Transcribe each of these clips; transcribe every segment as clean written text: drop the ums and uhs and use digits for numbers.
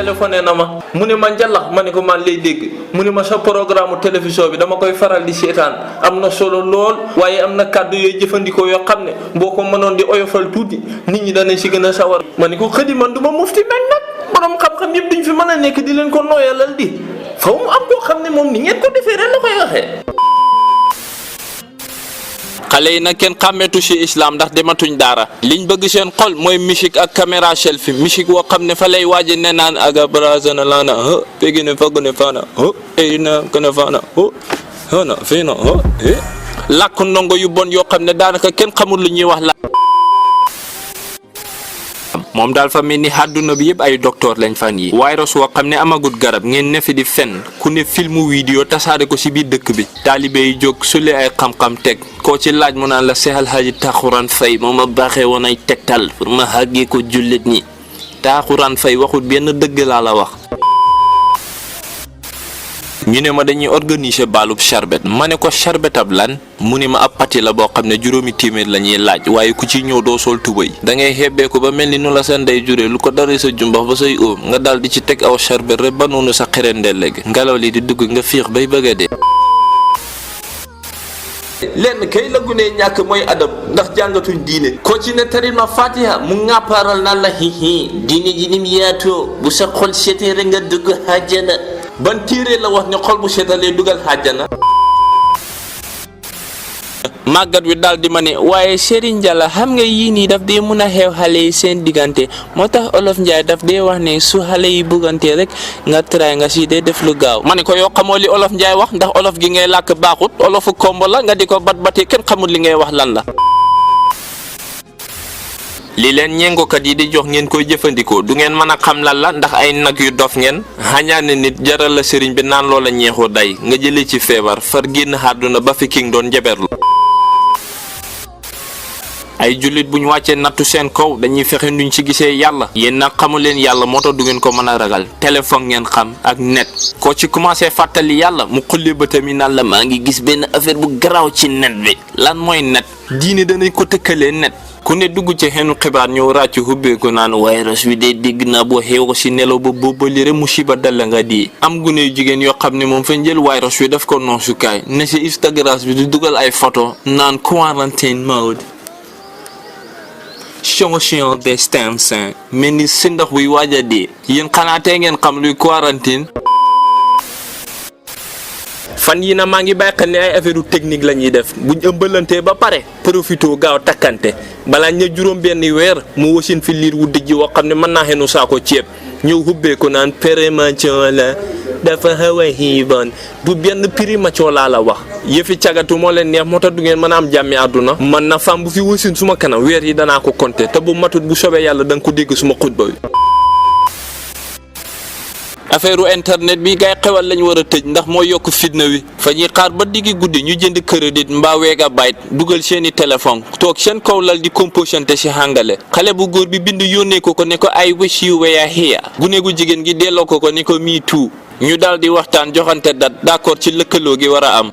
téléphoné na ma mu ne ma Njalax ma ne ko man lay dégg mu ne ma sa programme télévision bi dama koy faral di seetaan am na solo lool waaye am na kàddu yooyu jëfandikoo yoo xam ne boo ko mënoon di oyofal tuuti nit ñi danañ si gën a sawar ma ne ko xëdi man du ma mufti mel nag borom xam-xam yëpp duñ fi mën a nekk di leen ko nooyalal di faw mu am koo xam ne moom ni ngeen ko defee ren la koy waxee. xale yi nag kenn xàmmeetu ci islam ndax dematuñ daara liñ bëgg seen xol mooy musique ak caméra selfie musique woo xam ne fa lay waaje ne naan aga brazana lana pégi ne fagg ne fana na gën a fana na fii na làkk ndongo yu bon yoo xam ne daanaka kenn xamul lu ñuy wax la moom daal fa mel ni àdduna bi yëpp ay docteur lañ fan yi virus woo xam ne amagut garab ngeen ne fi di fen ku ne filmu vidéo tasaare ko ci biir dëkk bi taalibe yi jóg sule ay xam-xam teg koo ci laaj mu naan la Seex Alxaaji Taaxuraan Fay moo ma baaxee woon ay tegtal pour ma xàggee ko jullit ñi Taaxuraan Fay waxut benn dëgg laa la wax. ñu ne ma dañuy organiser baalub charbet ma ne ko charbet ab lan mu ne ma ab pati la boo xam ne juróomi téeméer la ñuy laaj waaye ku ci ñëw doo sol tubay da ngay xeebee ko ba mel ni nu la sa ndey juree lu ko daree sa jumbax ba say óom nga daal di ci teg aw charbet rek ba noonu sa xerendeel léegi ngelaw li di dugg nga fiix bay bëgg a dee. lenn kay la gunee ñàkk mooy adab ndax jàngatuñ diine ko ci ne taril ma fatiha mu ŋàppaaral naan la hihi diine ji nim yaatoo bu sa xol seetee rek nga dugg àjjana ban téere la wax ne xol bu seetalee dugal àjjana. màggat wi daal di ma ne waaye Serigne Jalla xam nga yii nii daf dee mun a xew xale yi seen diggante moo tax olof Njaay daf dee wax ne su xale yi buggante rek nga tray nga si dee def lu gaaw ma ne ko yoo xamoo li olof Njaay wax ndax olof gi ngay làkk baaxut olofu kombo la nga di ko bat batee kenn xamul li ngay wax lan la. li leen ñengokat yi di jox ngeen koy jëfandikoo du ngeen mën a xam lan la ndax ay nag yu dof ngeen xañaane nit jaral la sëriñ bi naan loola ñeexoo day nga jëlee ci feebar far génn àdduna ba fi king doon jaberlu. ay jullit bu ñu wàccee nattu seen kaw dañuy fexe nuñ ci gisee yàlla yéen nag xamu leen yàlla moo tax du ngeen ko mën a ragal téléphone ngeen xam ak net koo ci commencé fàttali yàlla mu xulli ba tamit naan la maa ngi gis benn affaire bu garaaw ci net bi lan mooy net diine danañ ko tëkkalee net ku ne dugg ci xenu xibaar ñëw ràcc hubbeeku naan virus wi de dégg naa boo xew ko ci nelaw ba boobali rek musiba dal nga di am gune yu jigéen yoo xam ne moom fa njël virus wi daf ko noosukaay ne ci Instagram bi di dugal ay photo naan quarantine mode changement destin sain mel ni si ndox buy waaj a dee yéen xanaa tey ngeen xam luy quarantine. fan yi na maa ngi bàyyi xel ne ay affaire technique la ñuy def buñ ëmbalantee ba pare profito gaaw takkante balaa ña juróom benn weer mu wasin fi liir wu dijji woo xam ne mën naa xenu saako ceeb ñëw hubbeeku naan prématuré la dafa xaw a xiibon du benn prématuré laa la wax yëfi cagatu moo leen neex moo tax du ngeen mën a am jàmmi àdduna man na fam bu fi wasin suma kanam weer yi danaa ko compter te bu matut bu sobee yàlla da nga ko dégg suma xutba wi. affaire internet bi gay xewal lañ war a tëj ndax moo yokk fitna wi fa ñuy xaar ba diggi guddi ñu jënd crédit mbaa mégabyte dugal seeni téléphone toog seen kaw lal di composante ci hàngale xale bu góor bi bind yónnee ko ne ko I wish you were here gune gu jigéen gi delloo ko ne ko me too ñu daal di waxtaan joxante dat d'accord ci lëkkaloo gi war a am.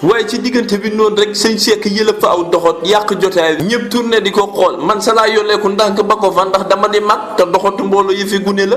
waaye ci diggante bi noonu rek sëñ Seck yëlëb fa aw doxot yàq jotaay ñëpp tourné di ko xool man sa laa yolleeku ndànk ba ko fa ndax dama di mag te doxatu mbooloo yëfi gune la.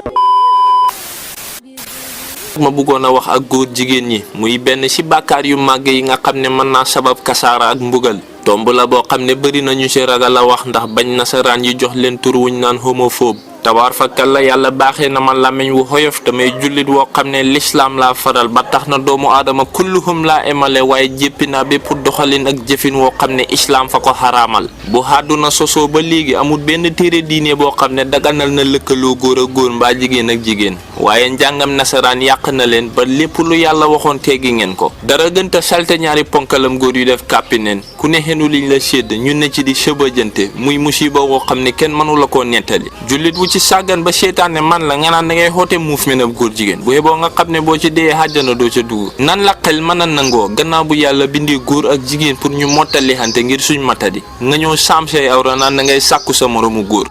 ma bëggoon a wax ak góor jigéen ñi muy benn ci bàkkaar yu màgg yi nga xam ne mën naa sabab kasaara ak mbugal tomb la boo xam ne bëri nañu ci ragal a wax ndax bañ nasaraan yi jox leen tur wuñ naan homophobe tabaar fakkal la yàlla baaxee na ma làmmiñ wu xoyof damay jullit woo xam ne lislaam laa faral ba tax na doomu aadama kulluhum laa emale waaye jéppi naa bépp doxalin ak jëfin woo xam ne islaam fa ko xaraamal bu àdduna sosoo ba léegi amul benn téere diine boo xam ne daganal na lëkkaloo góor ak góor mbaa jigéen ak jigéen waaye njàngam nasaraan yàq na leen ba lépp lu yàlla waxoon teggi ngeen ko dara gënta salte ñaari ponkalam góor yu def kàppi neen ku ne xenu liñ la sédd ñu ne ci di sëbëjante muy musiba woo xam ne kenn mënu la koo nettali jullit bu ci sàggan ba seetaane man la nga naan da ngay xoote mouvement ab góor jigéen bu yeboo nga xam ne boo ci dee àjjana doo ca dugg nan la xel mën a nangoo gannaaw bu yàlla bindee góor ak jigéen pour ñu mottali xante ngir suñ matadi nga ñëw saam say awra naan da ngay sàkku sa moromu góor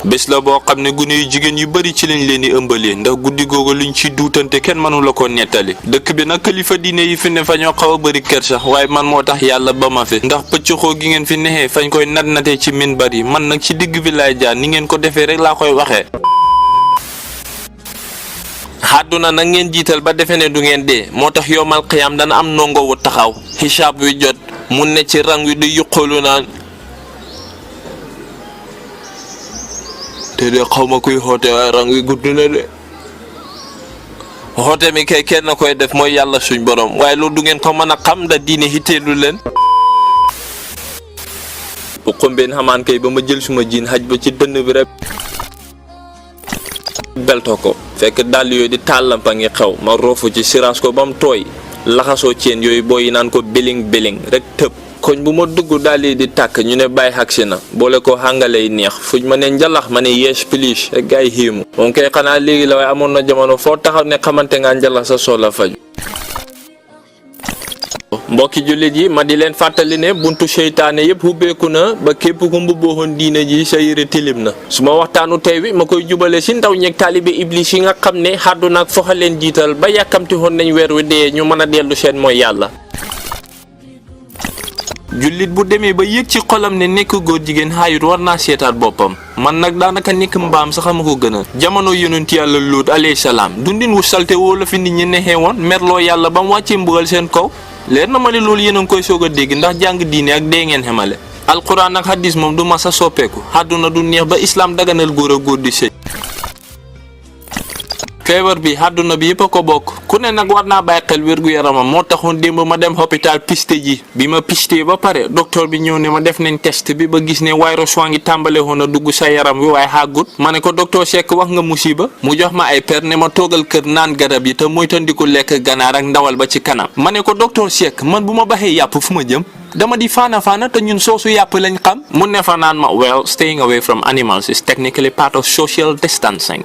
bés la boo xam ne gune yu jigéen yu bari ci lañ leen di ëmbalee ndax guddi googu luñ ci duutante kenn mënu la ko nettali. dëkk bi nag kilifa diine yi fi ne fa ñoo xaw a bari kër sax waaye man moo tax yàlla ba ma fi ndax pëccxoo gi ngeen fi nexee fañ koy natee ci minbar yi man nag ci digg bi laay jaar ni ngeen ko defee rek laa koy waxee. àdduna nag ngeen jiital ba defe ne du ngeen dee moo tax yowmal qiyaam dana am ndongo wu taxaw xisaab wi jot mu ne ci rang wi di yuqalu naan te de xaw ma kuy xoote waaye rang wi gudd na de. xoote mi kay kenn koy def mooy yàlla suñ borom waaye loolu du ngeen ko mën a xam da diine xiteelu leen. bu xumbeen xamaan kay ba ma jël suma jiin xaj ba ci dënn bi rek belto ko fekk dàll yooyu di tàllampa ngi xew ma roofu ci siraas ko ba mu tooy laxasoo ceen yooyu booy yi naan ko biling biling rek tëb koñ bu ma dugg daal di tàkk ñu ne bàyyi xagsi na boole ko xàngalay neex fuñ ma ne njalax ma ne yees piliis rek gaay xiimu moom kay xanaa léegi la waaye amoon na jamono foo taxaw ne xamante nga njalax sa soxla faju. mbokki jullit yi ma di leen fàttali ne buntu seytaane yëpp ubbeeku na ba képp ku mbubbooxoon diine ji sa yére tilim na su ma waxtaanu tey wi ma koy jubale si ndaw ñeeg taalibe iblis yi nga xam ne àdduna ak foxa leen jiital ba yàkkamti woon nañ weer wi dee ñu mën a dellu seen mooy yàlla. jullit bu demee ba yëg ci xolam ne nekk góor jigéen xaayut war naa seetaat boppam man nag daanaka nekk mbaam sax ma ko gën a jamono yonent yàlla Luut alayhi salaam dundin wu salte woo la fi nit ñi nexee woon merloo yàlla ba mu wàccee mbugal seen kaw leer na ma ne loolu yéen a ngi koy soog a dégg ndax jàng diine ak dee ngeen xamale alquran ak hadis moom du ma sa soppeeku àdduna du neex ba islam daganal góor a góor di sëy feebar bi àdduna bi yëpp a ko bokk ku ne nag war naa bàyyi xel wér-gu-yaramam moo taxoon démb ma dem hôpital piste ji bi ma piste ba pare docteur bi ñëw ne ma def nañ test bi ba gis ne virus waa ngi tàmbale woon a dugg sa yaram wi waaye xàggut ma ne ko docteur Seck wax nga musiba mu jox ma ay per ne ma toogal kër naan garab yi te moytandiku lekk ganaar ak ndawal ba ci kanam ma ne ko docteur Seck man bu ma baxee yàpp fu ma jëm dama di faana te ñun soosu yàpp lañ xam mu ne fa naan ma well staying away from animals is technically part of social distancing.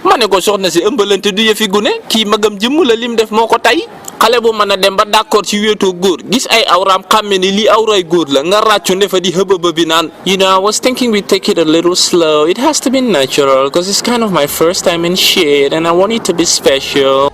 ma ne ko soxna si ëmbalante du yëfi gune kii magam jëmm la lim def moo ko tay xale bu mën a dem ba d'accord ci wéetoo góor gis ay awraam xàmme ni lii awray góor la nga ràccu ndefa di hëbëba bi naan you know I was thinking we take it a little slow it has to be natural because it's kind of my first time in shit and I want it to be special.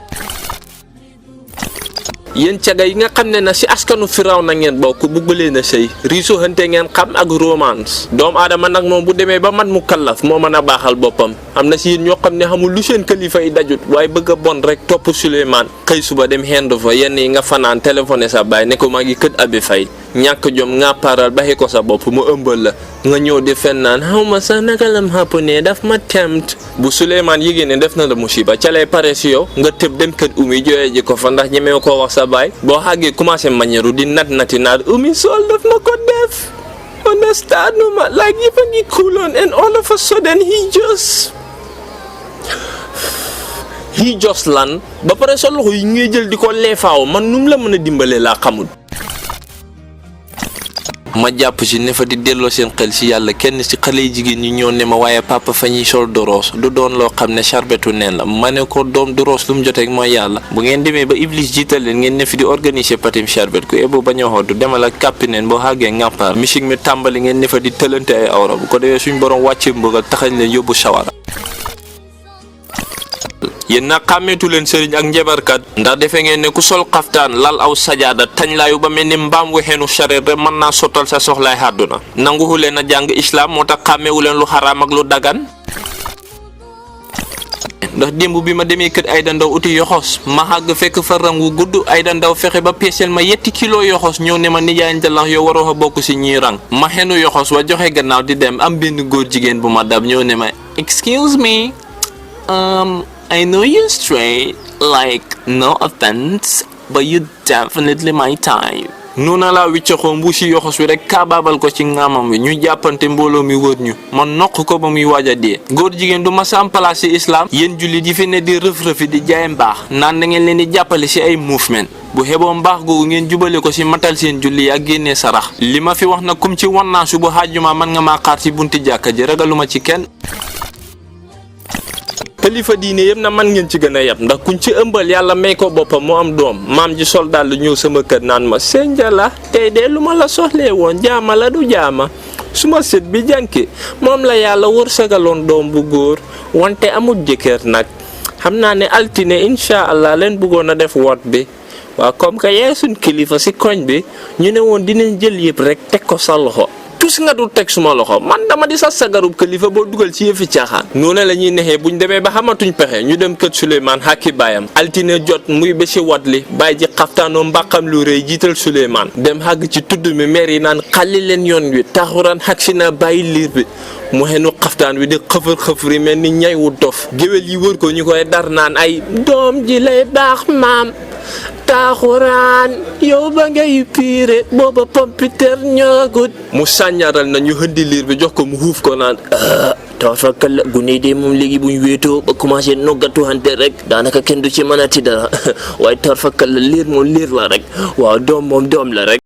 yéen caga yi nga xam ne na si askanu firaw na ngeen bokk bugg leen a sëy riiso hante ngeen xam ak romance doomu aadama nag moom bu demee ba mat mu kallaf moo mën a baaxal boppam am na si yéen ñoo xam ne xamul lu seen kalifa yi dajut waaye bëgg a bon rek topp Souleymane xëy suba dem hendu fa yenn yi nga fanaan téléphoné sa baay ne ko maa ngi kët abi fay ñàkk jom nga paral baxi ko sa bopp mu ëmbal la nga ñëw di fen naan xaw ma sax naka lam xàpp ne daf ma tempt bu Souleymane yégée ne def na la musiba ca lay pare si yow nga tëb dem kët umi jooyee ji ko fa ndax ñemee koo wax sa baay boo xàggee commencé mañeeru di nati naat umi sol daf na ko def understand ma like yëpp a ngi cooloon and all of a sudden he just lan ba pare sa loxo yi ngay jël di ko leefaaw man num la mën a dimbalee laa xamul ma jàpp ci ne fa di delloo seen xel ci yàlla kenn ci xale yi jigéen ñi ñoo ne ma waaye papa fa ñuy sol doros du doon loo xam ne charbetu neen la ma ne ko doom doros lu mu joteeg mooy yàlla bu ngeen demee ba iblis jiital leen ngeen ne fi di organiser patim charbet ku ebo bañ a xoddu demal ak kàppi neen boo xàggee ngàmpaar musique mi tàmbali ngeen ne fa di tëlante ay awra bu ko defee suñ borom wàccee mbëggal taxañ leen yóbbu sawara yéen nag xàmmeetu leen sëriñ ak njabarkat ndax defe ngeen ne ku sol xaftaan lal aw sajaada tañ laayu ba mel ni mbaam wexeenu chareet rek mën naa sottal sa soxlaay àdduna nanguwu leen a jàng islam moo tax xàmmeewu leen lu xaraam ak lu dagan ndax démb bi ma demee kër Ayda Ndaw uti yoxos ma xàgg fekk fa rang wu gudd Ayda Ndaw fexe ba peeseel ma yetti kilo yoxos ñëw ne ma nijaay njalax yow waroo a bokk ci ñiy rang ma xenu yoxos wa joxe gannaaw di dem am benn góor jigéen bu ma dab ñëw ne ma excuse me I know you're straight, like, no offense, but you definitely my type. noona laa wiccaxoo mbuusi yoxos wi rek kaabaabal ko ci ngaamam wi ñu jàppante mbooloo mi wër ñu ma noq ko ba muy waaj a dee góor jigéen du ma sam place ci islam yéen jullit yi fi ne di rëf-rëfi di jaay mbaax naan da ngeen leen di jàppale ci ay movement bu xeboo mbaax googu ngeen jubale ko ci matal seen julli yi ak génnee sarax li ma fi wax na kum ci wannaasu bu xaajuma man nga maa xaar ci bunti jàkka ji ragaluma ci kenn kalifa diine yëpp na man ngeen ci gën a yab ndax kuñ ci ëmbal yàlla may ko boppam mu am doom maam ji soldat lu ñëw sama kër naan ma sëñ Jalla tey de lu ma la soxlee woon jaama la du jaama suma sët bi jànke moom la yàlla wërsëgaloon doom bu góor wante amul jëkkër nag xam naa ne altine incha allah leen bëggoon a def woot bi waaw comme que yaay suñ kilifa si koñ bi ñu ne woon dinañ jël yëpp rek teg ko sa loxo tus nga du teg suma loxo man dama di sa sagarub kilifa boo dugal ci yëfi caaxaan noonu la ñuy nexee buñ demee ba xamatuñ pexe ñu dem kër Souleymane xàkki baayam altine jot muy bési wat li bàyyi ji xaftaanoo mbàqam lu rëy jiital Souleymane dem xàgg ci tudd mi meer yi naan xalli leen yoon wi taxuraan xag si naa bàyyi liir bi mu xenu xaftaan wi di xëfër-xëfër yi mel ni ñay wu dof géwél yi wër ko ñu koy dar naan ay doom ji lay baax maam taaxuraan yow ba ngay piire booba pompiteer ñaagut mu sàññaaral na ñu xëndi liir bi jox ko mu xuuf ko naan tawakkal la gune de moom léegi buñ wéetoo ba commencé noggatu hante rek daanaka kenn du ci mënati dara waaye tawakkal la liir moom liir la rek waaw doom moom doom la rek